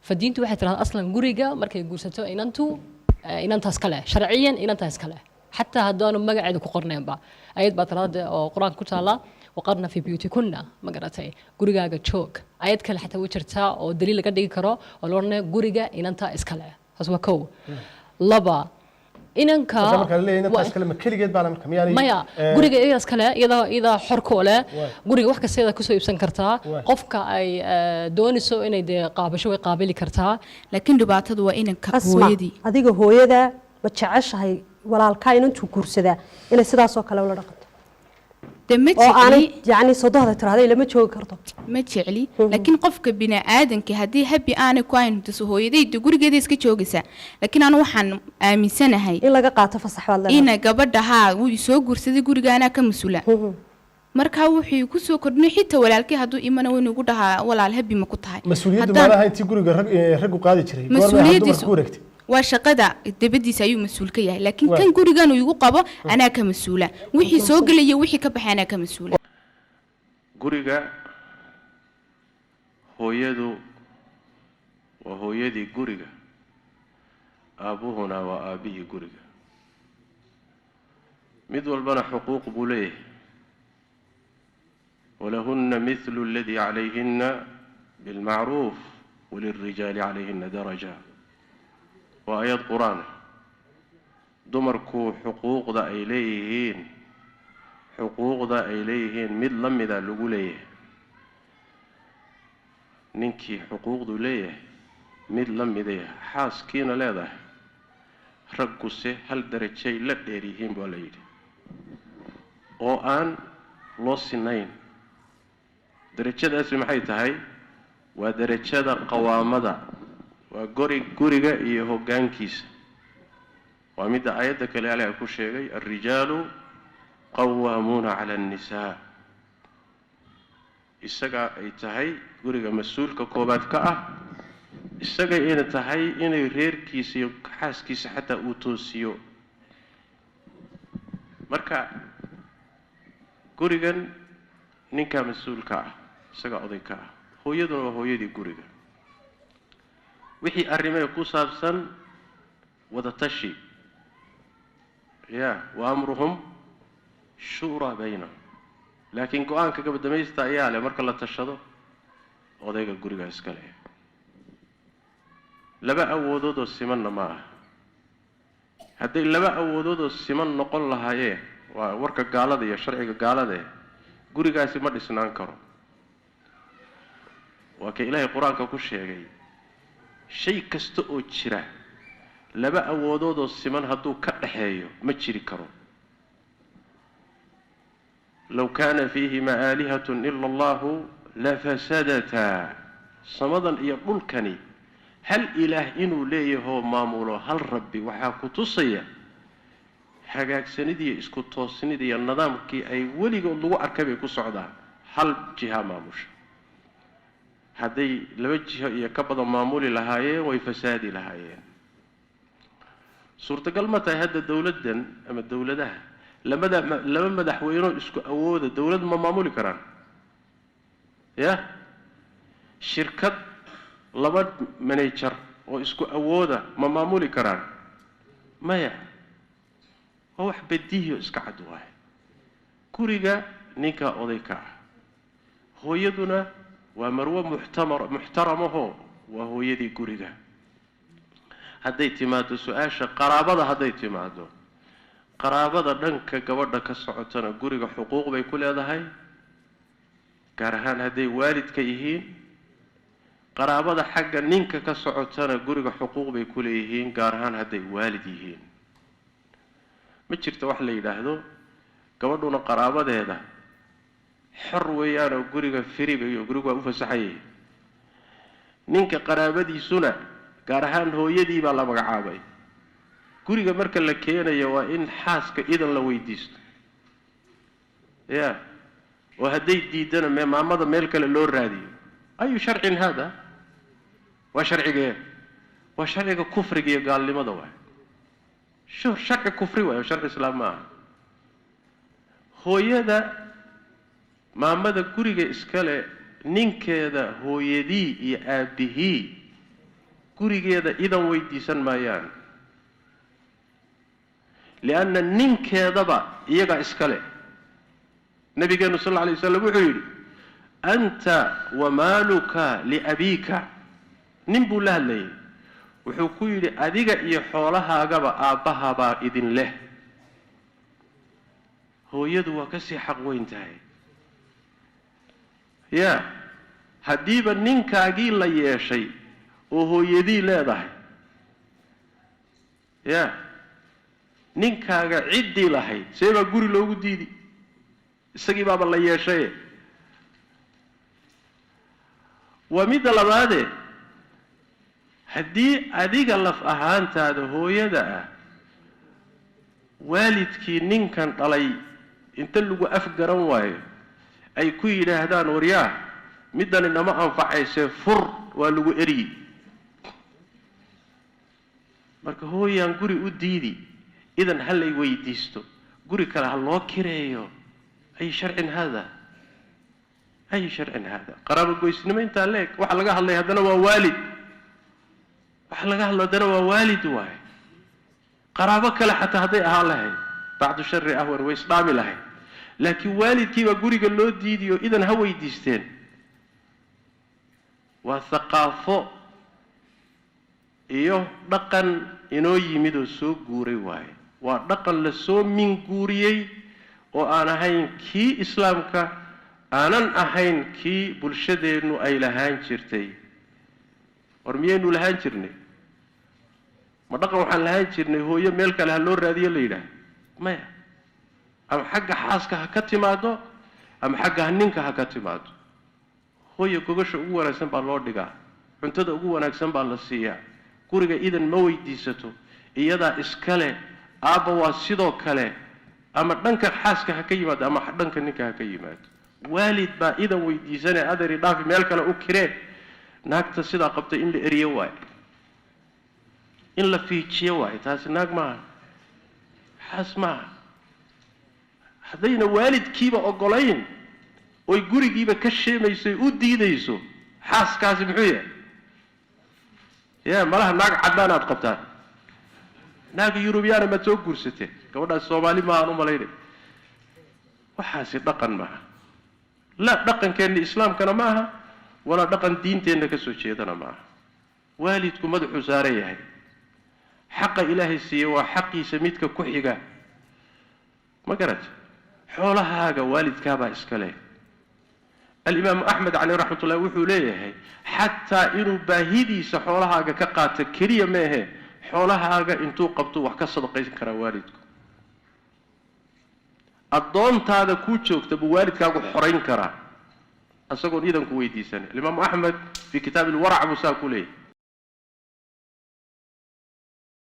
Fa diintu waxay tirahdaa aslan guriga markay guursato inantu, inantaas kale, sharciyan inantaas kale, xataa haddaanu magaceeda ku qornaynba. Ayad baa tirahda oo Qur-aanka ku taala: "وقرن في بيوتكن". Ma garatay? Gurigaaga joog. Ayad kale xataa way jirtaa oo daliil laga dhigi karo oo la odhanayo guriga inanta iskale. Taas waa kow. Laba, inanka Marka marka la leeyahay inantaas kale, ma keligeed baa la marka miyaanay Maya, guriga iyadaas kale, iyada xor ku leh. Guriga wax kasta iyada kusoo iibsan kartaa. Qofka ay doonayso inay dee qaabasho, way qaabili kartaa. Laakiin dhibaatadu waa inanka Asma, hooyadii. Adiga hooyada ma jeceshahay walaalkaa inantuu guursadaa inay sidaasoo kale ula dhaqanto De ma oo aanay jecli. Yacni sodohda tiraahday lama joogi karto? Ma jecli, laakiin qofka bini aadanka haddii happy aanay ku ahayn tuso hooyaday, de gurigeeda iska joogaysaa. Laakiin anu waxaan aaminsanahay in laga qaato fasax baad leedahay. Ina gabadha haa wuu isoo guursaday, guriga anaa ka mas-uula. Markaa wuxuu ku soo kordhinay, xitaa walaalkii hadduu imana waynu ugu dhahaa: "Walaal, happy ma ku tahay?" Mas-uuliyaddu maalaha intii guriga rag raggu qaadi jiray, goormay ahaa dumarku Mas-uuliyaddiisu ku wareegtay? Waa shaqada dabadiisa ayuu mas-uul ka yahay, laakiin kan gurigan uu igu qabo anaa ka mas-uula. Wixii soo gelaya, wixii ka baxay, anaa ka mas-uula. Guriga hooyadu waa hooyadii guriga, aabbuhuna waa aabbihii guriga. Mid walbana xuquuq buu leeyahay: ولهن مثل الذي عليهن بالمعروف وللرجال عليهن درجة. Waa aayad Qur-aan. Dumarku xuquuqda ay leeyihiin, xuquuqda ay leeyihiin mid la mida lagu leeyahay ninkii. Xuquuqdu leeyahay mid la miday xaaskiina leedahay. Ragguse hal darajay la dheer yihiin baa la yidhi, oo aan loo sinayn. Darajadaasi maxay tahay? Waa darajada qawaamada, waa gori guriga iyo hoggaankiisa. Waa midda aayadda kale Ilaah ku sheegay: الرجال قوامون على النساء. Isaga ay tahay guriga mas-uulka koobaad ka ah, isaga ayna tahay inay reerkiisa iyo xaaskiisa xataa uu toosiyo. Marka gurigan ninkaa mas-uulka ah, isagaa oday ka ah. Hooyaduna waa hooyadii guriga. Wixii arrimee ku saabsan wadatashi ya وأمرهم شورى بينهم, laakiin go-aanka gabadamaysta ayaa leh, marka la tashado, odayga guriga iska leh. Laba awoodoodoo simanna ma aha. Hadday laba awoodoodoo siman noqon lahaayeen, waa warka gaalada iyo sharciga gaalada, gurigaasi ma dhisnaan karo. Waa ka Ilaahay Qur-aanka ku sheegay: shay kasta oo jira laba awoodoodoo siman hadduu ka dhaxeeyo, ma jiri karo. لو كان فيهما آلهة إلا الله لفسدتا. Samadan iyo dhulkani hal ilaah inuu leeyahoo maamulo, hal Rabbi, waxaa ku tusaya hagaagsanidii, isku toosnida iyo nidaamkii ay weligood lagu arkay bay ku socdaan. Hal jiha maamusha. Hadday laba jiho iyo ka badan maamuli lahaayeen, way fasaadi lahaayeen. Suurtagal ma tahay hadda dowladdan ama dowladaha lamada laba madaxweynoo isku awooda dowlad ma maamuli karaan? Ya shirkad laba manager oo isku awooda ma maamuli karaan? Maya, waa wax badiihiyo iska cad waaye. Guriga ninkaa oday ka ah, hooyaduna waa marwo muxtamar muxtaramahoo waa hooyadii guriga. Hadday timaado su-aasha qaraabada, hadday timaado qaraabada dhanka gabadha ka socotana, guriga xuquuq bay ku leedahay, gaar ahaan hadday waalidka yihiin. Qaraabada xagga ninka ka socotana guriga xuquuq bay ku leeyihiin, gaar ahaan hadday waalid yihiin. Ma jirto wax la yidhaahdo gabadhuna qaraabadeeda xor weeyaanoo guriga firiba iyo gurigu waa u fasaxayay. Ninka qaraabadiisuna, gaar ahaan hooyadii baa la magacaabay, guriga marka la keenayo waa in xaaska idan la weydiisto ya, oo hadday diidana me maamada meel kale loo raadiyo. أي شرع هذا? Waa sharcigee? Waa sharciga kufriga iyo gaalnimada waay. Sharci kufri waayo, sharci islaam ma aha. Hooyada, maamada guriga iskale, ninkeeda hooyadii iyo aabbihii Gurigeeda idan weydiisan maayaan, lianna ninkeedaba iyagaa iska leh. Nabigeenu sal alla alay wasalam wuxuu yidhi: "Anta wamaaluka liabiika." Nin buu la hadlayay, wuxuu ku yidhi: "Adiga iyo xoolahaagaba aabbahabaa idin leh." Hooyadu waa kasii xaq weyn tahay. Ya haddiiba ninkaagii la yeeshay oo hooyadii leedahay, ya ninkaaga ciddii lahayd, see baa guri loogu diidi? Isagii baaba la yeeshaye. Waa midda labaade, haddii adiga laf ahaantaada hooyada ah waalidkii ninkan dhalay inta lagu afgaran waayo ay ku yidhaahdaan: "Waryaa, middani nama anfacaysee fur," waa lagu eryi. Marka hooyaan guri u diidi, idan ha lay weydiisto, guri kale ha loo kireeyo, ay sharcin haada? Ay sharcin haada? Qaraabo goysnimo intaa leeg waxa laga hadlay haddana waa waalid. Waxa laga hadla haddana waa waalid waaye. Qaraabo kale xataa hadday ahaan lahayd, bacdu shari ahwan, way isdhaami lahayd, laakiin waalidkiibaa guriga loo diidiyo, idan ha weydiisteen. Waa thaqaafo iyo dhaqan inoo yimid oo soo guuray waaye. Waa dhaqan la soo minguuriyey oo aan ahayn kii Islaamka, aanan ahayn kii bulshadeennu ay lahaan jirtay. War miyaynu lahaan jirnay? Ma dhaqan waxaan lahaan jirnay hooyo meel kale ha loo raadiyo la yidhaah? Maya. Ama xagga xaaska ha ka timaado ama xagga ninka ha ka timaado, hooyo gogasha ugu wanaagsan baa loo dhigaa, cuntada ugu wanaagsan baa la siiyaa, guriga idan ma weydiisato, iyadaa iskale. Aabba waa sidoo kale, ama dhanka xaaska ha ka yimaado ama dhanka ninka ha ka yimaado, waalid baa idan weydiisanee adeeri dhaafi, meel kale u kiree. Naagta sidaa qabtay in la eriyo waayo, in la fiijiyo waayo. Taasi naag maaha, xaas maaha. Haddayna waalidkiiba ogolayn oy gurigiiba ka sheemayso, u diidayso, xaaskaasi muxuu yahay? Ya malaha naag caddaan aad qabtaan, naag Yurubiyaana maad soo guursateen? Gabadhaas Soomaali maahaan u malaynay. Waxaasi dhaqan maaha, la dhaqankeenna Islaamkana ma aha, walaa dhaqan diinteenna ka soo jeedana ma aha. Waalidku madaxuu saaran yahay. Xaqa Ilaahay siiye waa xaqiisa midka ku xiga, ma garat? Xoolahaaga waalidkaabaa iska leh. Alimaamu Axmed caleyh raxmat ullahi wuxuu leeyahay, xataa inuu baahidiisa xoolahaaga ka qaato keliya meehe, xoolahaaga intuu qabto wax ka sadaqaysan karaa waalidku. Addoontaada kuu joogta buu waalidkaagu xorayn karaa isagoon idanku weydiisanay. Alimaamu Axmed fii kitaabi alwarac buu saa ku leeyahay.